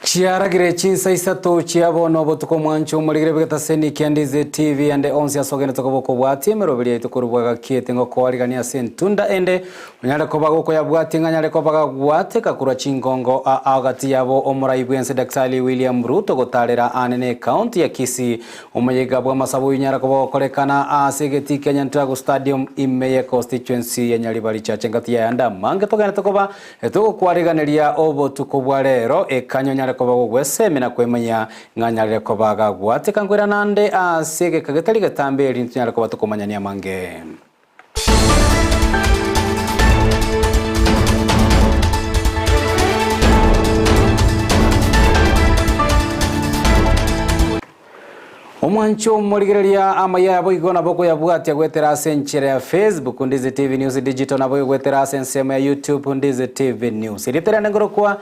Chiaragire chinsa isato chia bono obotuko mwancho omorigire bw'egetaseni kia Ndizi TV ande onsi ase ogenderete koba okobwatia emeroberi yaito korwa bwagakiete ngokoarigania ase entunda ende onyare koba gokoyabwatia ng'a anyare koba gagwateka korwa chingongo aa gati yabo omorai bw'ense Daktari William Ruto gotarera aane ne ekaunti ya Kisii Omoyega bw'amasabo oyio onyare koba ogokorekana ase egetii kia Nyantrago Stadium ime ye constituency ya Nyaribari Chache engaki y'ayande amange togenderete koba Togokwareganeria obotuko bwa rero, ekanya onyare koba gogwesemia na kwemanyia ng'a nyarire koba gagwateka nkoirana ande ase egeka getari getambe erinde tonyare koba tokomanyania amange. Omwancho omorigereria amaya aya boigo nabo okoyabwatia goetera ase enchera ya Facebook Ndizi TV News Digital nabo goetera ase ensemo ya YouTube Ndizi TV News. Erieta riane nkorokwa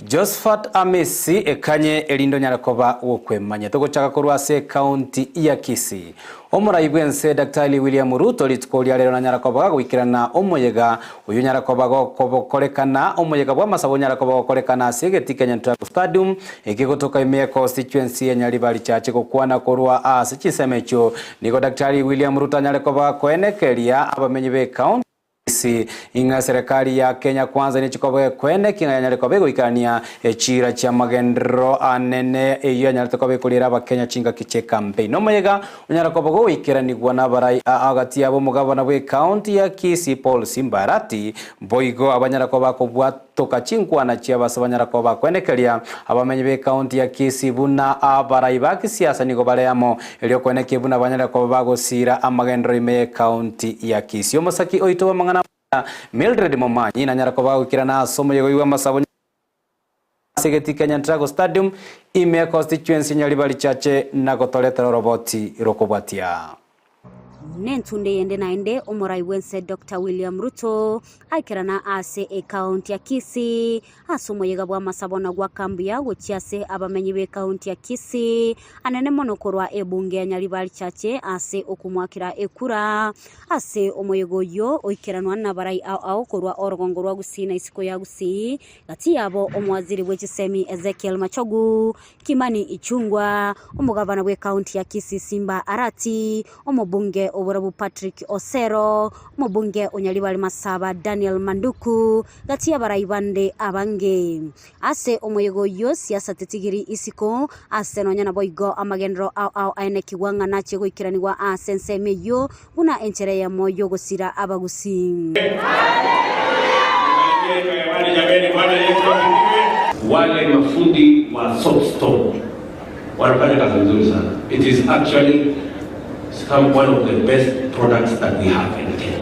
Josphat Amisi ekanye erinde onyare koba gokwemanya. Togochaka korwa ase ekaunti ya Kisii. Omorai bw'ense Daktari William Ruto rituko ria rero nanyara koba gagoikerana omoyega Oyio onyare koba gokorekana omoyega bw'amasabo onyare koba gokorekana ase egetii kia Nyantrago Stadium ekegotoka ime ye constituency ya Nyaribari Chache gokwana korwa ase chinsemo echio nigo Daktari William Ruto anyare koba koenekeria abamenyi be county ya Kisii ing'a eserekari ya Kenya Kwanza nechi koba gekoenekia ng'a yanyare koba egoikerania echiira chiamagenderero anene eyio yanyarete koba ekoriera abakenya chingaki chie campaign. Omoyega Onyare koba goikeranigwa nabarai aa gati yabo omogabana bw'ecounty ya Kisii Paul Simba Arati, boigo abanyara koba kobwatoka chinkwana chiabo ase banyara koba bakwenekeria abamenyi b'ecounty ya Kisii buna abarai ba kisiasa nigo bare amo erio kwenekia buna banyare koba bagosiira amagenderero ime y'ecounty ya Kisii. Omosaki oito bw'amang'ana amaya Mildred Momanyi nanyare koba agoikerana ase omoyega oyio bw'amasabo Ase egetii kia Nyantrago Stadium ime ya constituency Nyaribari Chache na gotoretera oroboti rokobwatia. Nentunde eyende naende omorai bwense Doctor William Ruto aikerana ase ecounty ya Kisii ase omoyega bw'amasabo na goaka mbuya gochia ase abamenyi b'ecounty ya Kisii anene mono korwa ebunge ya Nyaribari Chache ase okomoakera ekura ase omoyega oyio oikeranwa nabarai ao ao korwa orogongo rwa Gusii na isiko ya Gusii Gati yabo omowaziri bwe chisemi Ezekiel Machogu, Kimani Ichung'wa, omogavana bw'ekaunti ya Kisii Simba Arati, omobunge o Borabu Patrick Osero, omobunge o Nyaribari Masaba Daniel Manduku, gati y'abarai bande abange. Ase omoyega oyio siasa tetigiri isiko ase nonya naboigo amagenderero ao ao aenekigwa ng'a nachie goikeranigwa ase ensemo eyio buna enchera eyemo y'ogosira abagusii. Wale mafundi wa soapstone wanafanya kazi nzuri sana. It is actually some one of the best products that we have in Kenya.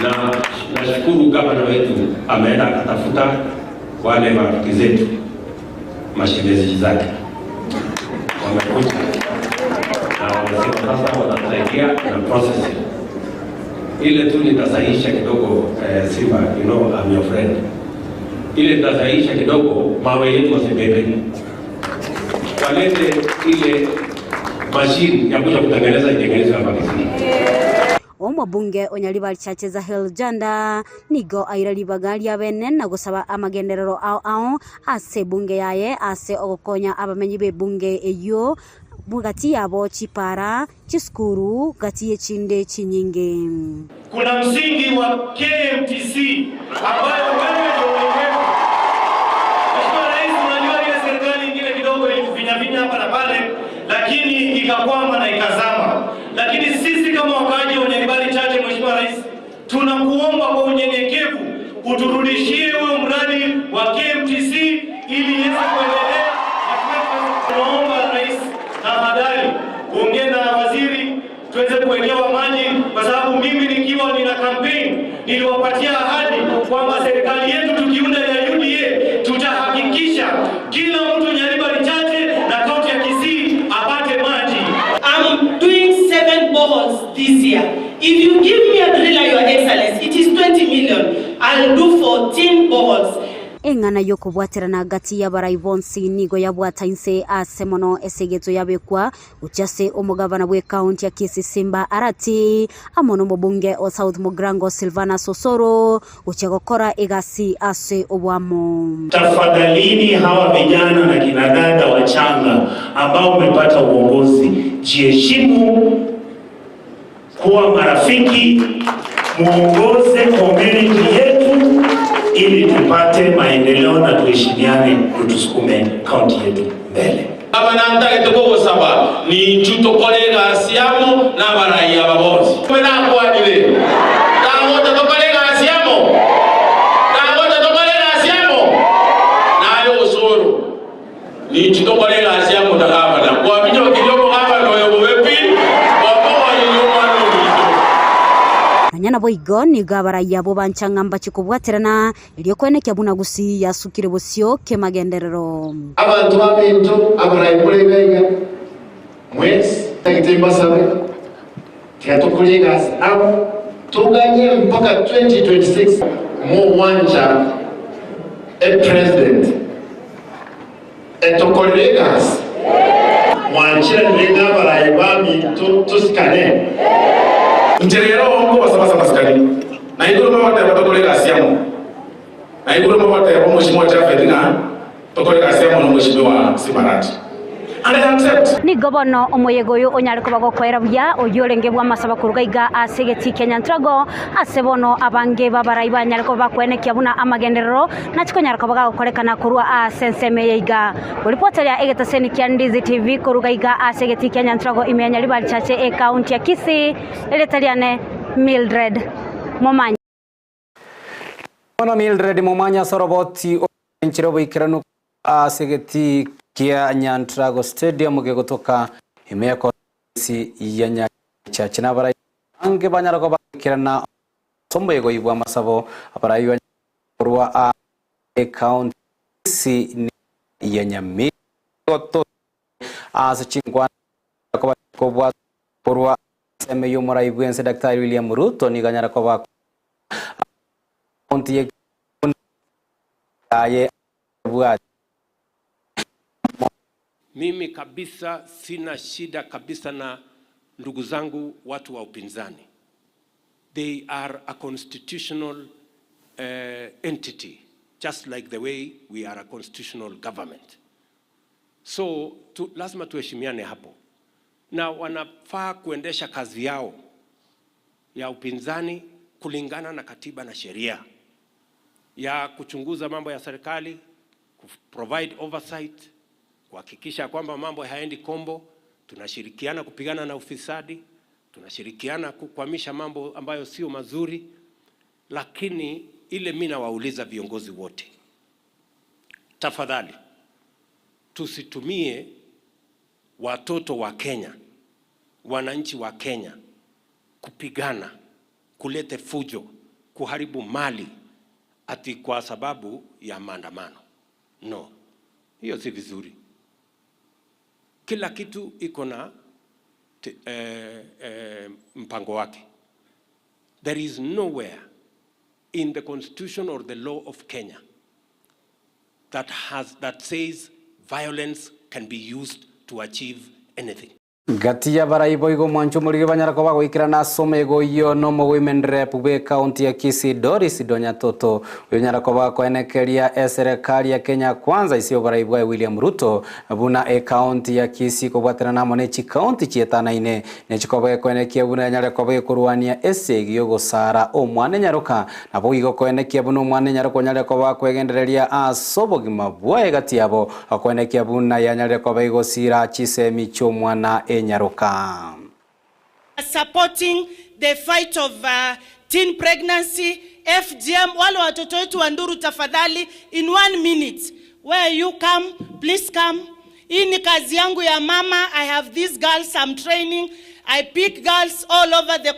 Na nashukuru gavana wetu ameenda akatafuta wale marafiki zetu mashemeji zake wamekuja na wamesema sasa watatusaidia na processing ile tu nitasahihisha kidogo eh, Simba, you know I'm your friend. Ile nitasahihisha kidogo, mawe yetu wasibebe, walete ile machine ya kuja kutengeneza itengenezwe hapa Kisii. Omobunge o Nyaribari Chache Zahel Janda nigo aira ribaga riabene na gosaba amagenderero ao ao ase ebunge yaye ase ogokonya abamenyi b'ebunge eyio gati yabo chipara, chisukuru gati y'echinde chinyinge. Kuna msingi wa KMTC ambayo wewe ndio umeiweka. Mheshimiwa Rais, unajua ile serikali ingine kidogo ilitufinyafinya hapa na pale, lakini ikakwama na ikazama. Lakini sisi kama wakaaji wa Nyaribari Chache, Mheshimiwa Rais, tunakuomba kwa unyenyekevu uturudishie huo mradi wa KMTC ili iweze kuendelea. na tuwe- Tunaomba Rais, tafadhali uongee na waziri tuweze kuwekewa maji, kwa sababu mimi nikiwa nina campaign niliwapatia ahadi kwamba serikali yetu tukiunda ya UDA tutahakikisha kila mtu Nyaribari Chache na kaunti ya Kisii apate maji. I'm doing 7 boreholes this year. If you give me a driller, Your Excellency, it is 20 million. I'll do 14 boreholes. Eng'ana y'okobwaterana gati y'abarai bonsi nigo yabwata inse aase mono esegeto yabekwa gochia ase omogavana bw'ekaunti ya Kisii Simba Arati amo nomobunge o South Mugirango Silvanus Osoro gochia gokora egasi ase oboamo. Tafadhalini hawa vijana na kina dada wachanga ambao mmepata uongozi, jiheshimu, kuwa marafiki, muongoze community yetu ili tupate maendeleo na tuheshimiane, tusukume kaunti yetu mbele. Gavana ntagete kogosaba, ninchu tokore egasi amo nabarai aba bonsi. Inwe nakwanire, tagocha tokore egasi amo? Tagocha tokore egasi amo? Naye osoro, ninchu tokore egasi amo na gavana. Kwaminyokirie omogavana oyo bobe pi, kwamokonyire omwana ominto. Nonya naboigo nigo abarai abwo bancha ng'a mbache kobwaterana, Erio koenekia buna Gusii yasukire bosio kemagenderero. Abanto baminto abarai more iga iga mwensi, ntagete mbasabe, tiga tokore egasi amo, toganye mpaka 2026 mogwancha epresident etokorere egasi. Mwancheranire ng'a abarai baminto tosikane. Inche rero nkobasaba ase amasikani, na igoro mogoteeba tokore egasi amo, na igoro mogoteeba Omweshimiwa Japhet ng'a tokore egasi amo n'Omweshimiwa Simarati. And I accept. Nigo bono omoyega oyo onyare koba gokoera buya, oyio orenge bw'amasabo koruga iga ase egetii kia Nyantrago, ase bono abange b'abarai banyare koba bakoenekia buna amagenderero Nachi konyara koba gagokorekana korwa aase ensemo eye iga. Goripoteria egetaseni kia Ndizi TV koruga iga ase egetii kia Nyantrago ime ya Nyaribari Chache ekaunti ya Kisii, erieta riane Mildred Momanyi. Bono Mildred Momanyi ase oroboti oenchire oboikeranu ase egetii kia Nyantrago Stadium gegotoka ime ya Constituency ya Nyaribari Chache nabarai abange banyara koba bagoikerana ase omoyega oyio bw'amasabo abarai ba Korwa aa ekaunti ya Nyamira nigo ase chinkwana koba chikobwatwa korwa ase ensemo y'omorai bw'ense Daktari William Ruto nigo anyare koba ekaunti ya Kisumu aye abwate. Mimi kabisa sina shida kabisa na ndugu zangu watu wa upinzani. They are a constitutional uh, entity just like the way we are a constitutional government. So tu, lazima tuheshimiane hapo, na wanafaa kuendesha kazi yao ya upinzani kulingana na katiba na sheria ya kuchunguza mambo ya serikali, provide oversight, kuhakikisha kwamba mambo hayaendi kombo. Tunashirikiana kupigana na ufisadi, tunashirikiana kukwamisha mambo ambayo sio mazuri, lakini ile mimi nawauliza viongozi wote, tafadhali tusitumie watoto wa Kenya, wananchi wa Kenya kupigana, kulete fujo, kuharibu mali ati kwa sababu ya maandamano. No, hiyo si vizuri. Kila kitu iko na eh, eh, mpango wake. There is nowhere in the constitution or the law of Kenya that has that says violence can be used to achieve anything. Gati y'abarai boigo omwancho omorige banyara koba goikerana ase omega oyio nomogoimen rep bw'ecounty ya Kisii Doris Donyatoto oyonyara koba koenekeria eserekari ya Kenya Kwanza ase oborai bwaye William Ruto buna ecounty ya Kisii kobwaterana amo ne chicounty chietanaine nechikoba ekoenekia buna yanyare koba ekorwania esegi y'ogosara omwana enyaroka Naboigo koenekia buna omwana enyaroka onyarire koba akwegendereria ase obogima bwaye gati yabo, koenekia buna yanyarire koba egosiira chisemi chi'omwana enyaroka. Supporting the fight of teen pregnancy, FGM, wale watoto wetu wa Nduru tafadhali, in one minute, where you come, please come. Hii ni kazi yangu ya mama, I have these girls I'm training. I pick girls all over the,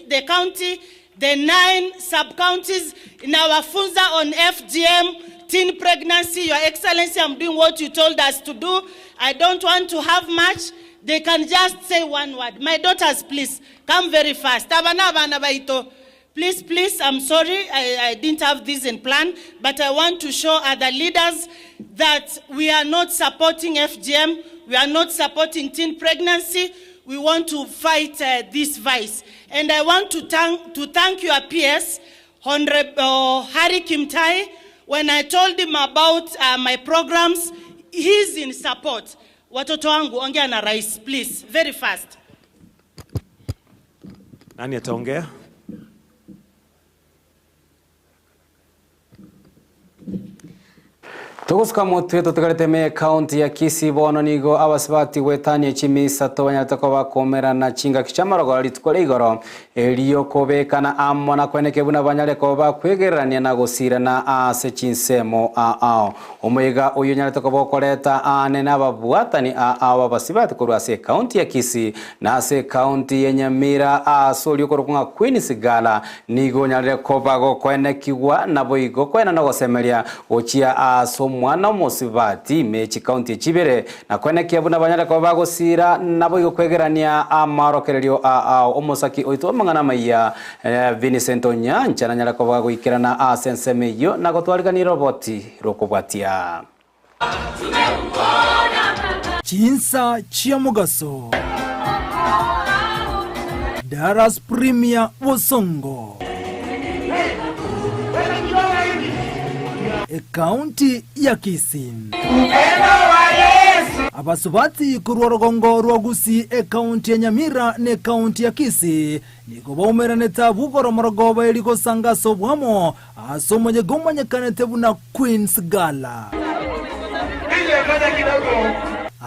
the county, the nine sub-counties, nawafunza on FGM, teen pregnancy. Your Excellency, I'm doing what you told us to do. I don't want to have much. They can just say one word. My daughters, please, come very fast. Abana abana baito. Please, please, I'm sorry, I, I didn't have this in plan, but I want to show other leaders that we are not supporting FGM, we are not supporting teen pregnancy, we want to fight uh, this vice. And I want to thank, to thank your peers, Honorable Harry Kimtai, when I told him about uh, my programs, he's in support. Watoto wangu, ongea na rais, please, very fast. Nani ataongea? Togosuka motwe totigarete me county ya Kisii bono nigo abasibati gwetania chimisato banyarete koba bakomerana chingaki chiamarogoro rituko ria igoro erio kobekana amo na kweneke buna banyare koba bakwegererania na gosirana ase chinsemo ao omoiga oyo onyarete koba okoreta ane na ababwatani ao abasibati korwa ase county ya Kisii na ase county ya Nyamira ase oria okorokwa ng'a Queen Sigala nigo onyarire koba gokwenekigwa nabo igo kwena na gosemeria gochia ase omwana omosibati mechi county chibere na kwenekia buna banyare koba bagosira nabo igo kwegerania amarokererio ao omosaki oito amang'ana maiya eh, Vincent Onyancha nanyare koba goikerana ase ensemo eywo na gotwarigania roboti rokobwatia. Chinsa chia mogaso. Dallas Premier Bosongo. Ekaunti ya Kisii. Abasubati korwa orogongo rwa Gusii ekaunti ya Nyamira na ekaunti ya Kisii nigo baumeranete abwo koromorogoba eri gosanga ase obwamo ase omonyega omanyekanete buna Queens Gala.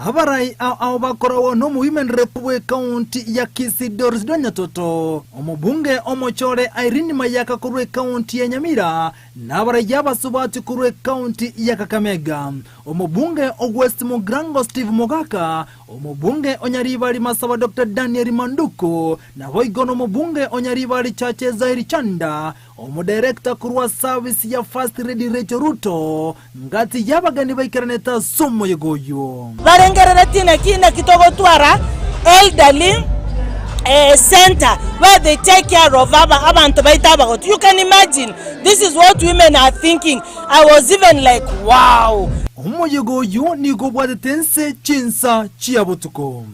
Abarai ao bakoragwa nomo-women rep bw'ekaunti ya Kisii Doris Donyatoto, omobunge omochore Irene Mayaka korwa ekaunti ya Nyamira, na abarai abasubati korwa ekaunti ya Kakamega, omobunge o West Mugirango Steve Mogaka, omobunge o Nyaribari Masaba Doctor Daniel Manduku, naboigo nomobunge o Nyaribari Chache Zahiri Chanda, Omodirector korwa service ya First Lady Rachel Ruto, ngati y'abageni baikeranete ase omoyega oyio. Barengereretie naki naki togotwara elderly eh, center where they take care of aba abanto baito abagotu. You can imagine this is what women are thinking. I was even like wow. Omoyega oyio nigo obwatete ense chinsa chia botuko.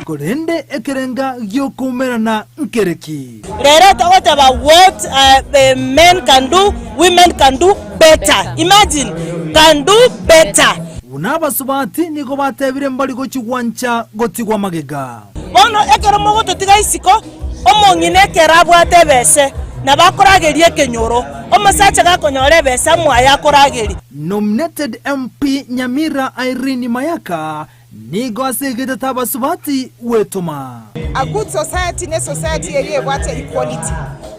Korende ekerenga gi'okoumerana nkereki? Rero togoteba what uh, men can do, women can do better. Imagine, can do better. Buna abasubati nigo batebire mbari gochia gwancha gotigwa magega. Bono ekero mogototiga isiko, omong'ina ekero abwate ebese, nabo akorageria ekenyoro, omosacha gakonyora ebese mwaye akorageria. Nominated MP Nyamira Irene Mayaka nigo asegete abasubati gwetoma. A good society ne society eye ebwate equality.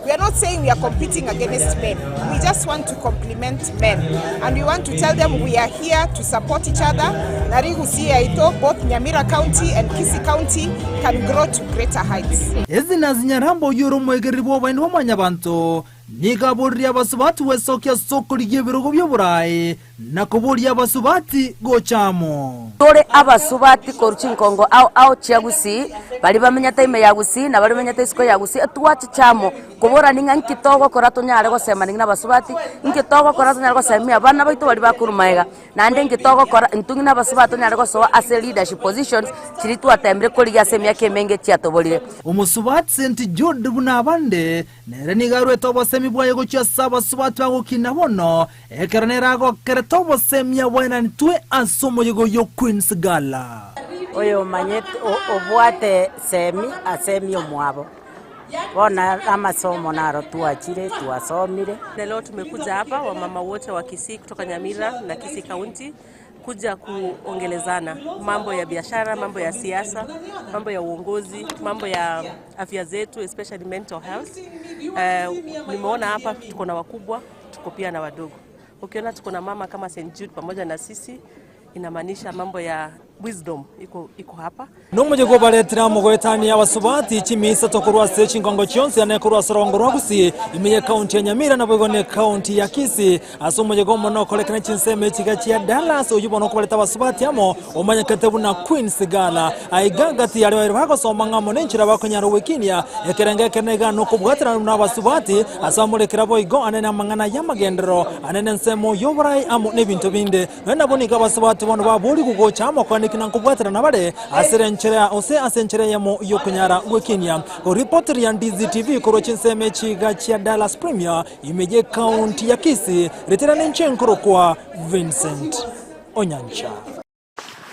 We are not saying we are competing against men, we just want to complement men and we want to tell them we are here to support each other nari Gusii yaito both Nyamira County and Kisii County can grow to greater heights. Ezinazi Nyarambo oyio ore omoegereri bw'oboeni bwa Mwanyabanto, nigo aboririe abasubati gwesokia ase okorigia ebirogo bi'oboraai, na koboria abasubati gocha amo. Tore abasubati korwa chinkongo ao ao chia Gusii, baria bamenyete ime ya Gusii na baria bamenyete isiko ya Gusii, etwachiche amo koborania ng'a nki togokora tonyare gosemania ng'a nabasubati, nki togokora tonyare gosemia abana baito baria bakorwa magega, naende nki togokora intwe ng'a nabasubati tonyare gosoa ase leadership positions chiria twatemire korigia ase emiaka emenge chiatoborire. Omosubati St Jude buna abande, nere nigo aruete obosemi bwaye gochia ase abasubati bagokina bono, Ekero nere agokerete obosemia bwaenanetwe ase omoyega oyio Queen's Gala. Oyomanyete obwate semi asemie omwabo. Bono amasomo naro twachire twasomire. Na leo tumekuja hapa wamama wote wa Kisii kutoka Nyamira na Kisii County kuja kuongelezana mambo ya biashara, mambo ya siasa, mambo ya uongozi, mambo ya afya zetu especially mental health. Nimeona hapa tuko na wakubwa, tuko pia na wadogo. Ukiona tuko na mama kama St Jude pamoja na sisi, inamaanisha mambo ya wisdom iko, iko hapa. Nomoyega obaretire amo goetania abasubati chimisato korwa ase chingongo chionsi ane korwa ase orongo rwa Gusii, ime y'ekaunti ya Nyamira naboigo n'ekaunti ya Kisii. Ase omoyega omonene okorekana chinsemo echiga chia Dallas, oyio bono okobareta abasubati amo omanyekete buna Queen's Gala. Aiga gati yaria baria bagosoma ng'a amo nenchera bakonyara gwekinia ekerengo ekenene iga nokobwaterana buna abasubati ase amorekera boigo ane namang'ana y'amagenderero ane nensemo y'oborai amo nebinto binde. Nonya nabo nigo abasubati bono baborigwe gocha amo koaneki na nkobwaterana bare ase enchera gose ase enchera eyemo y'okonyara gwekinia. Koripoti ya Ndizi TV korwa chinsemo echiga chia Dallas Premier ime y'ecounty ya Kisii, ritera ninche nkorokwa Vincent Onyancha.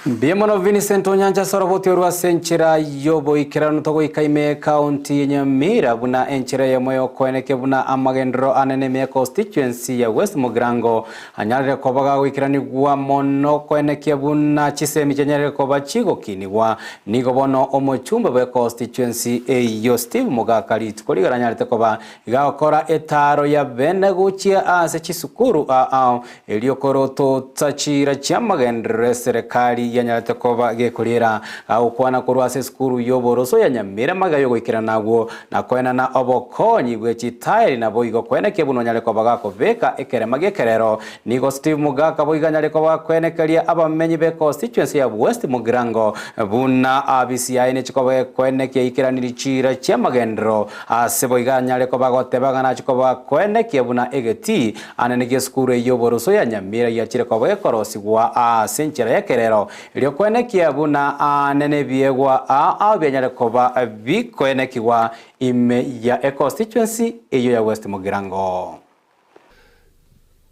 Mbuya mono Vincent Onyancha ase oroboti orwo ase enchera y'oboikeranu togoika ime y'ecounty ya Nyamira buna enchera eyemo y'okoenekia buna amagenderero anene ime ya constituency ya West Mugirango anyarire koba gagoikeranigwa mono koenekia buna chisemi chianyarire koba chigokinigwa. Nigo bono omochumbe bwe constituency eyio Steve Mogaka rituko rigoro anyarete koba gagokora etaaro ya bene gochia ase chisukuru ao Erio korototsa chiira chi'amagenderero eserekari yanyarete koba gekoriera, gagokwana korwa ase esukuru y'oboroso ya Nyamira magega y'ogoikerana agwo, na koenana obokonyi bwe chitaeri naboigo koenekia buna onyare koba gakobeka ekerema gi'ekerero. Nigo Steve Mogaka boigo anyare koba gakoenekeria abamenyi be constituency ya West Mugirango buna abisi yaye nechikoba gekoenekia eikeranirie chiira chi'amagenderero ase boigo anyare koba goteba ng'a nache koba gakoenekia buna egetii Ane nigo esukuru eyio y'oboroso ya Nyamira yachire koba gekorosigwa ase enchera y'ekerero, erio koenekia buna aane nebiegwa ao bianyare koba bikoenekigwa ime ya econstituency eyio ya West Mugirango.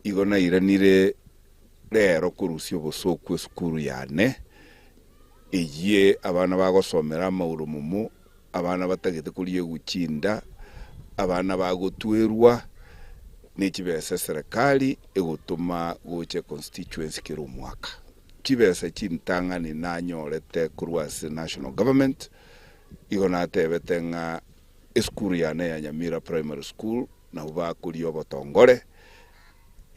Igo nairanire rero korusia obosooku esukuru yane, eyie abana bagosomera amauromomo, abana batagete koriegwa chinda, abana bagotwerwa ne chibesa eserekari egotoma gocha econstituency kera omwaka. Chibesa chintang'ani nanyorete korwa ase national government, igo natebete ng'a esukuru yane ya Nyamira Primary School nabwo bakoria obotongore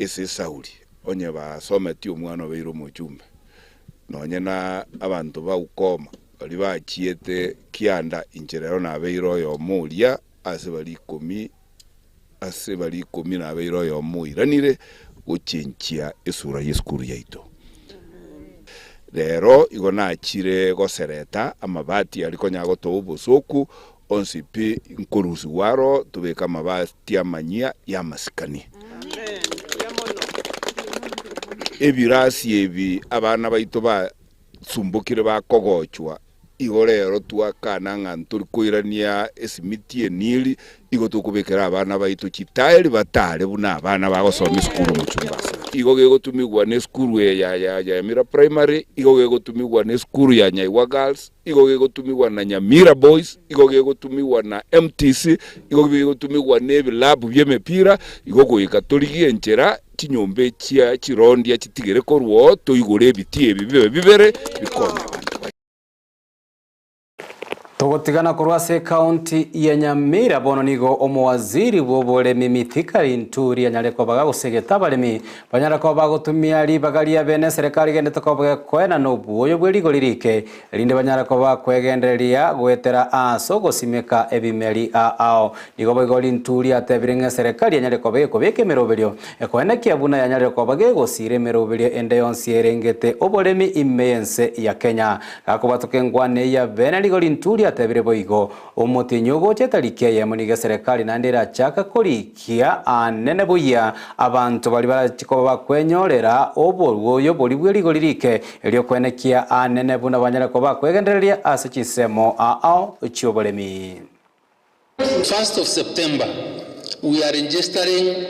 ase esauri, onye basometie omwana obeire omochumbe, nonye na abanto ba ukoma. Baria bachiete kianda inche rero nabeire oyomo oria ase baria ikomi, ase baria ikomi nabeire oyomo oiranire gochenchia esura y'esukuru yaito. Rero igo nachire gosereta amabati aria konya gotoa obosoku onsi pi nkorusigwa aro tobeke amabati amanyia y'amasikani. Ebirasi ebi abana baito ba Sumbokire bakogochwa, igo rero twakana ng'a ntori koirania esimiti eniri, igo tokobekera abana baito chitaeri batare buna abana bagosoma esukuru omochumba ase. Igo gegotumigwa nesukuru eye ya ya Nyamira Primary, igo gegotumigwa nesukuru ya Nyaigwa Girls, igo gegotumigwa na Nyamira Boys, igo gegotumigwa na MTC, igo gegotumigwa na ebilabu bi'emepira, igo goika torigie enchera Chinyomba echia chirondia chitigere korwa oo, toigore ebitii ebi bibe bibere, bikonye abanto baito. Togotigana korwa ase ekaunti ya Nyamira bono nigo omowaziri bw'oboremi Mithika Linturi anyare koba gagosegeta abaremi banyare koba bagotumia ribaga ria bene eserekari egendete koba gekoenana obwoyo bwe rigori rike erinde banyare koba bakwegendereria goetera ase ogosimeka ebimeri ao. Nigo boigo rinturi atebire ng'a eserekari yanyare koba gekobeka emeroberio ekoenekia buna yanyarire koba gegosiira emeroberio ende yonsi erengete oboremi ime y'ense ya Kenya. Gakobatoka enkwana eye ya bene nigo rinturi atebire boigo, Omotienyi ogocha etariki eyemo nigo eserekari naende erachake korikia anene buya abanto baria barachi koba bakwenyorera oborwoyo boria bwe rigori rike, erio koenekia anene buna banyare koba bakwegendereria ase chinsemo ao chi'oboremi. First of September we are registering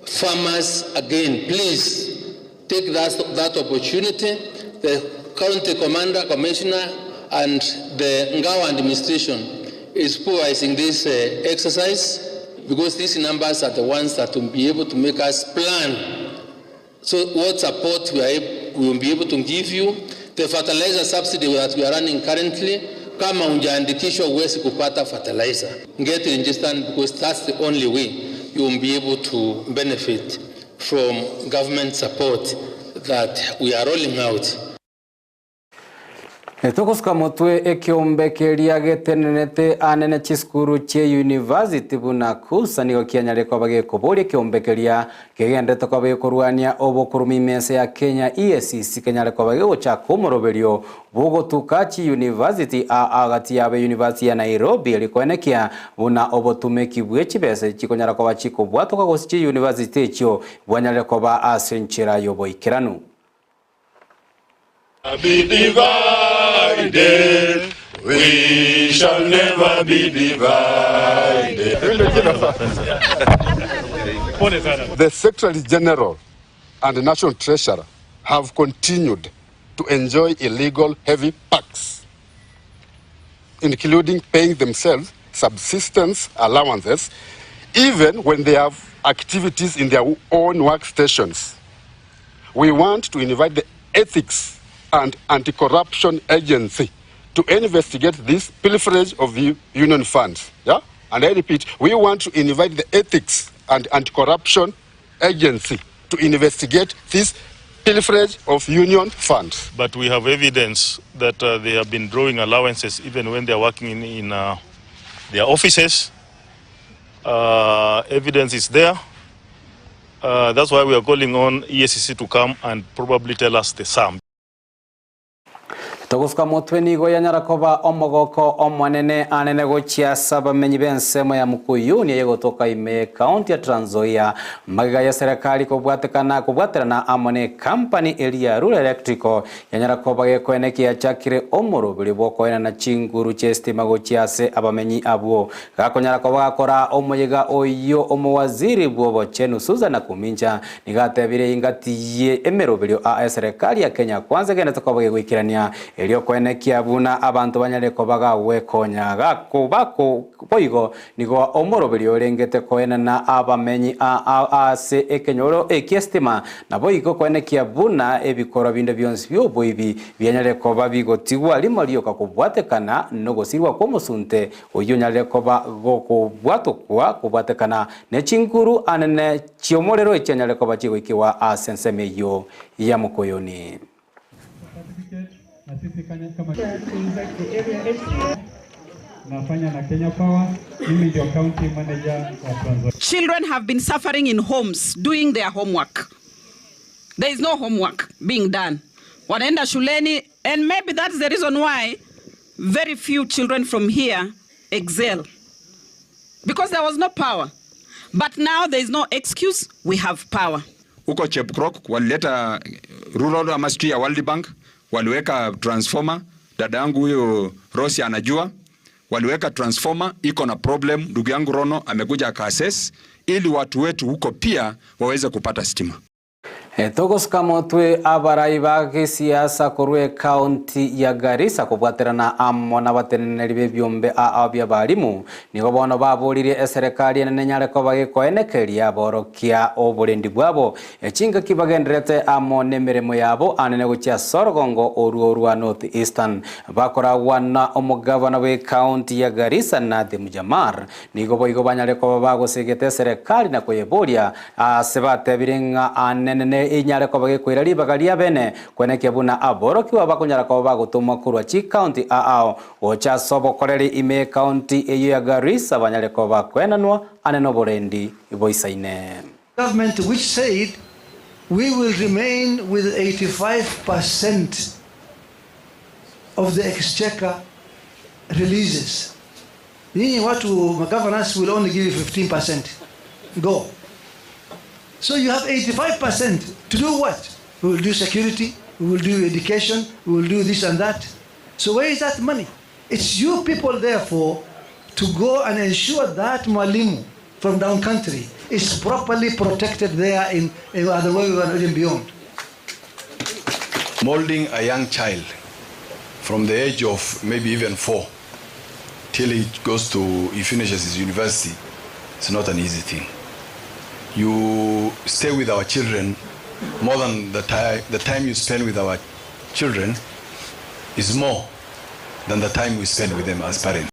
farmers again please take that, that opportunity the county commander commissioner and the Ngao administration is supervising this uh, exercise because these numbers are the ones that will be able to make us plan So what support we, are, we will be able to give you, the fertilizer subsidy that we are running currently, kama hujaandikishwa huwezi kupata fertilizer. Get registered because that's the only way you will be able to benefit from government support that we are rolling out. Togosuka motwe ekeombe keria getenenete anene chisukuru chie university buna KUSA nigo kianyare koba gekoboria ekeombe keria kegenderete koba gekorwania obokorumi ime ense ya Kenya EACC kenyare koba gegochaka omoroberio bwogotuka chi university aa gati yabo University ya Nairobi eri koenekia buna obotumeki bwe chibesa chikonyara koba chikobwatoka gose chi university echio bwanyarire koba ase enchera yoboikeranu. Be divided, we shall never be divided. The Secretary General and the National Treasurer have continued to enjoy illegal heavy packs, including paying themselves subsistence allowances, even when they have activities in their own workstations. We want to invite the Ethics and Anti-Corruption Agency to investigate this pilferage of the union funds. Yeah? And I repeat, we want to invite the Ethics and Anti-Corruption Agency to investigate this pilferage of union funds. But we have evidence that uh, they have been drawing allowances even when they are working in, in uh, their offices. Uh, evidence is there. Uh, that's why we are calling on EACC to come and probably tell us the sum. Togosuka motwe nigo yanyara koba omogoko omonene anene gochia ase abamenyi b'ensemo ya Mukuyuni eyegotoka ime y'ekaunti ya Trans Nzoia magega ya serekari kobwatekana kobwaterana amo ne ekampani eria ya Rural Electrical yanyara koba gekoenekia yachakire omoroberi bw'okoenana chinguru chi'esitima gochia ase abamenyi abwo Gakonyara koba gakora omoyega oyio omowaziri bw'obochenu Susan Nakumincha nigo atebire ingati ye emeroberio a eserekari ya Kenya Kwanza egenderete koba gegoikerania erio koenekia buna abanto banyare koba gagwekonya gako boigo nigo omoroberio orengete koenana abamenyi a ase ekenyoro eki'esitima naboigo koenekia buna ebikorwa binde bionsi bi'oboibi bianyare koba bigotigwa rimo rioka kobwatekana nogosirwa kw'omosunte Oyio onyarire koba gokobwatokwa kobwatekana ne chinguru anene chi'omorero echianyarire koba chigoikigwa ase ensemo eyio ya Mokoyoni. Children have been suffering in homes doing their homework. There is no homework being done. Wanaenda shuleni and maybe that's the reason why very few children from here excel because there was no power. But now there is no excuse, we have power. Huko Chepkrok walileta rural ama sijui ya World Bank waliweka transformer. Dada yangu huyo Rosi anajua, waliweka transformer iko na problem. Ndugu yangu Rono amekuja akaassess ili watu wetu huko pia waweze kupata stima. Togosuka motwe abarai ba gesiasa korwa ekaunti ya Garissa kobwaterana amo nabateneneri b'ebiombe ao bi'abarimu nigo bono baboririe eserekari enene enyare koba gekoenekeria aborokia oborendi bwabo echingaki bagendererete amo nemeremo yabo anene gochia ase orogongo orwo rwa North Eastern bakoragwa na omogavana bw'ekaunti ya Garissa Nathim Jamar Nigo boigo banyare koba bagosegete eserekari na koyeboria aase batebire ng'a anene inyare koba gekoira ribaga riabene, kwenekia buna aborokigwa bakonyara koba bagotomwa korwa chikaunti aao gocha ase obokoreri ime y'ekaunti eyio ya Garissa banyare koba bakoenanwa ane noborendi boisaine. Government which said we will remain with 85 percent of the exchequer releases. Nyinyi watu magovernors will only give you 15%. Go. So you have 85% to do what? We will do security, we will do education, we will do this and that. So where is that money? It's you people therefore to go and ensure that mwalimu from down country is properly protected there in, in other way and even beyond. Molding a young child from the age of maybe even four till he goes to he finishes his university it's not an easy thing. You stay with our children more than the time the time you spend with our children is more than the time we spend with them as parents.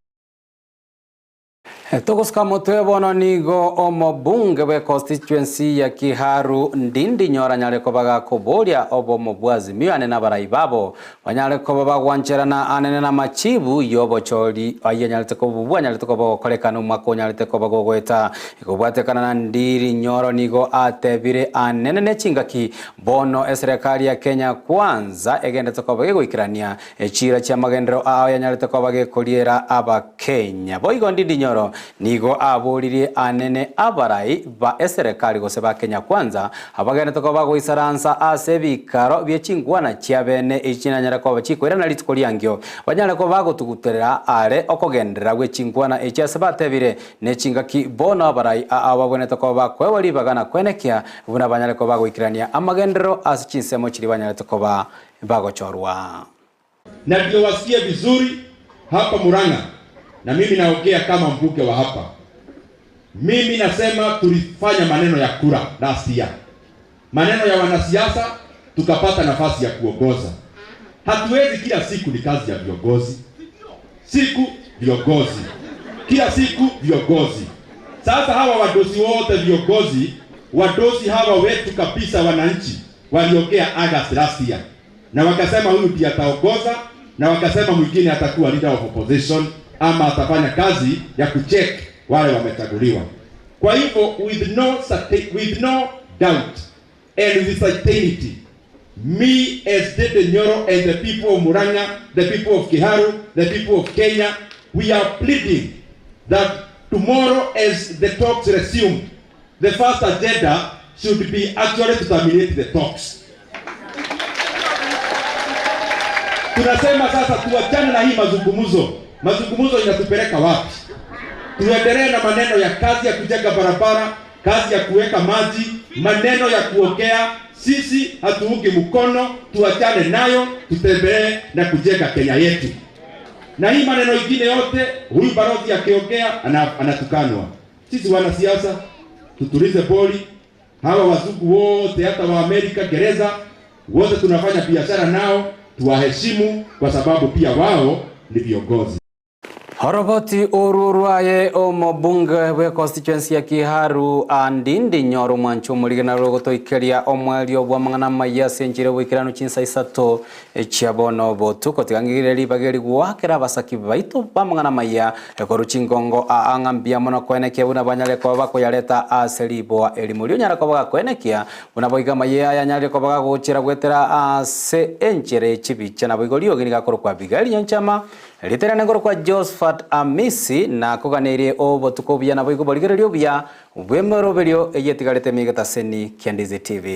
Togosuka motwe bono nigo omobunge bwe constituency ya Kiharu Ndindi Nyoro anyare koba gakoboria obomo bwa Azimio ane nabarai babo banyare koba bagwancherana anene namachibu yobochori ayio anyarete koba anyarete koba gokorekana omwaka onyarete koba gogoeta. Ekobwatekana na Ndiri Nyoro nigo atebire anene nechingaki bono eserekari ya Kenya Kwanza egendete koba gegoikerania Echiira chi'amagenderero ao yanyarete koba gekoriera Abakenya. Boigo Ndindi Nyoro nigo aboririe anene abarai ba eserekari gose ba Kenya Kwanza abagenderete koba goisaransa ase ebikaro bie chinkwana chiabene echi chinanyare koba chikoirana rituko riankio banyare koba bagotuguterera are okogenderera gwe chinkwana echi ase batebire nechingaki bono abarai aa babwenerete koba bakoegwa ribaga na kwenekia buna banyare koba bagoikerania amagenderero ase chinsemo chiria banyarete koba bagochorwa. Na ndio wasikie vizuri hapa Murang'a, na mimi naongea kama mbunge wa hapa. Mimi nasema tulifanya maneno ya kura last year, maneno ya wanasiasa, tukapata nafasi ya kuongoza. Hatuwezi kila siku ni kazi ya viongozi, siku viongozi, kila siku viongozi. Sasa hawa wadosi wote viongozi, wadosi hawa wetu kabisa, wananchi waliongea August last year na wakasema huyu ndiye ataongoza, na wakasema mwingine atakuwa leader of opposition ama atafanya kazi ya kucheck wale wamechaguliwa. Kwa hivyo with no certain, with no doubt and with certainty me as Ndindi Nyoro and the people of Murang'a, the people of Kiharu, the people of Kenya, we are pleading that tomorrow as the talks resume, the first agenda should be actually to terminate the talks. Tunasema sasa tuachane na hii mazungumzo. Mazungumzo inatupeleka wapi? Tuendelee na maneno ya kazi ya kujenga barabara, kazi ya kuweka maji, maneno ya kuongea. Sisi hatuungi mkono, tuachane nayo, tutembee na kujenga Kenya yetu. Na hii maneno ingine yote, huyu balozi akiongea anatukanwa. Sisi wanasiasa tutulize boli. Hawa wazungu wote hata wa Amerika, Gereza, wote tunafanya biashara nao, tuwaheshimu kwa sababu pia wao ni viongozi. Oroboti oru rwaye omobunge bwe constituency ya Kiharu Andindi Nyoro mwancho omorigena rogotoikeria omwerio bwa amang'ana amaya ase enchera oboikeranu chinsa isato chia bono botuko tiga ng'igire ribaga eri goakera abasaki baito ba amang'ana amaya korwa chingongo aa ng'a mbuya mono koenekia buna banyare koba bakoyareta ase riboa erimo rionyara koba gakoenekia buna boigo amaya aya anyarire koba gagochera goetera ase enchera ye chibicha naboigo riogi nigakorokwa Abigail Nyanchama Riterane ngorokwa Josphat Amisi na koganeirie obotuko obuya naboigo borigereria obuya bw'emeroberio eyio etigarete ime egetaseni kia Ndizi TV.